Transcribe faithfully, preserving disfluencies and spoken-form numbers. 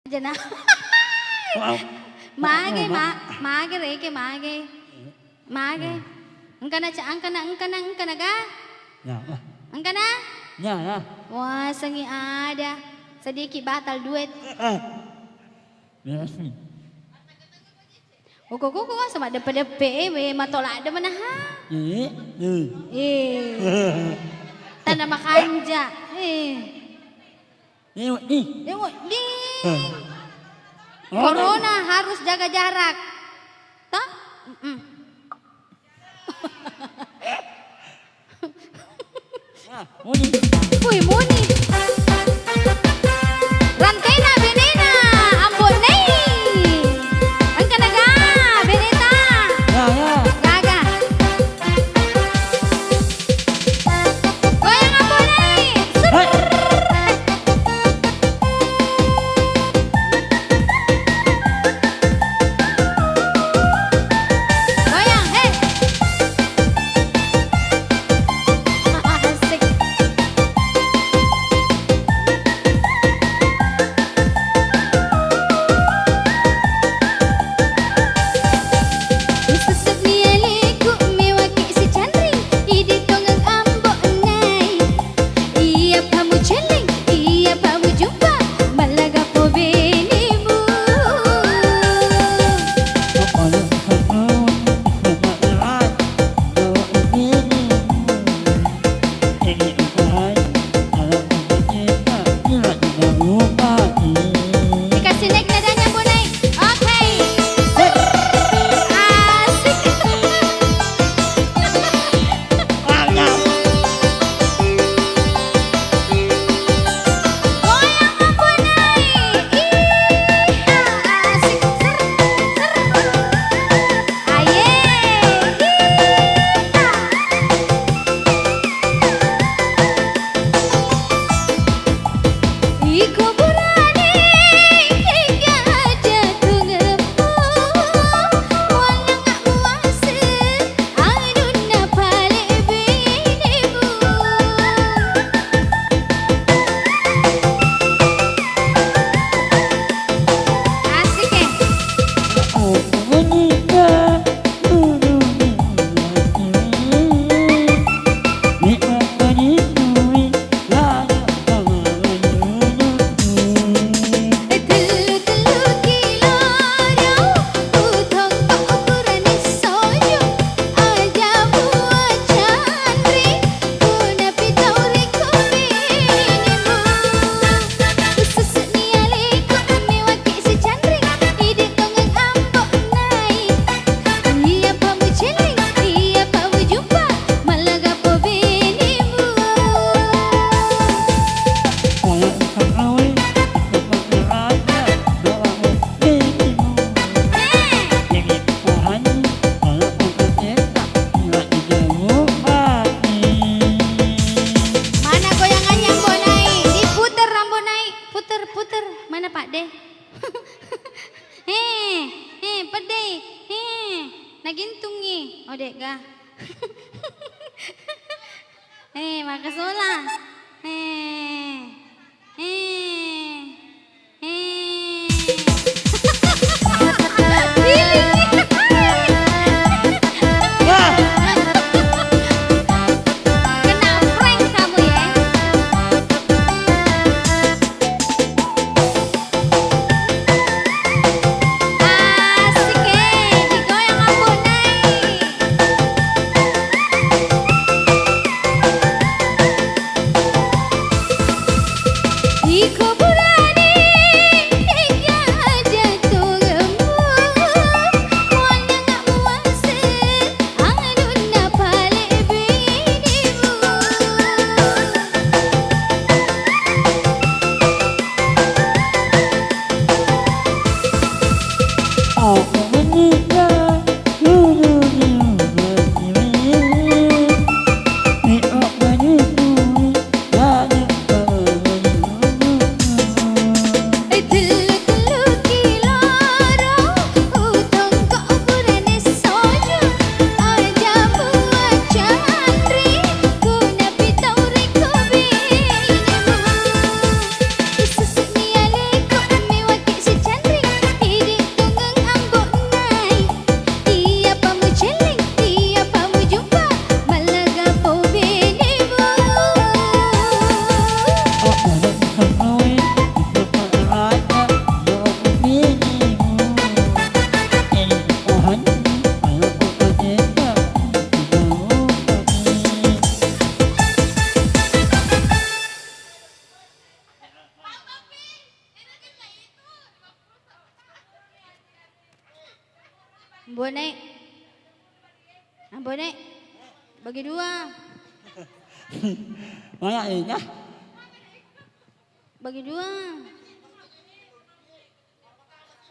Jana. Mage, ma-, mage reke, mage. Mage. Engkana ca-, engkana, engkana, engkana ga? Ya, ah. Engkana? Ya, ya. Wah, sengi ada. Sedikit batal duet. Eh, eh. Ya, sih. Uku-kuku, sama depe-depe, eh, we, matola ada mana, ha? Eh, eh. Eh. Tanda makanja. Eh. Ini, ini. Ini, ini. Eh. Corona harus jaga jarak. Toh? Mm-mm. Ah, muni. Wih, muni. Rantena, benena, Ambo Nei. Engkana ga, beneta. Ya, ya. Gaga. Goyang, Ambo Nei. Set. Hai. Goyang, hei. Asik. Ususukni aleku mewaki sicanring, idi tongeng Ambo Nei. Iyapa mucelleng, iyapa mujumpa, mallaga pobenemu. Dikasih naik nadanya, Bu Naik. Oke. Asik. Goyang, Bu Naik. Ih, asik. Ser, ser. Aye. Ih. Iko burane, engka aja tungemmu, walang muase, anunna pale benemu. Asik, eh. Ususukni aleku mewaki sicanring, idi tongeng Ambo Naik. Iyapa mucelleng, iyapa mujumpa, mallaga pobenemu. Mana goyangannya, Ambo Naik? Diputer, Ambo Naik. Puter, puter. Mana, Pak De? He, he, pedde. He, nagintungi. Oh, de'ga. He, makasula. He. Eh. Eh. Kena prank kamu ya. Asik, eh, digoyang Ambo Naik. Ih, Bone. Ambone. Bagi dua. Mana ini? Bagi dua.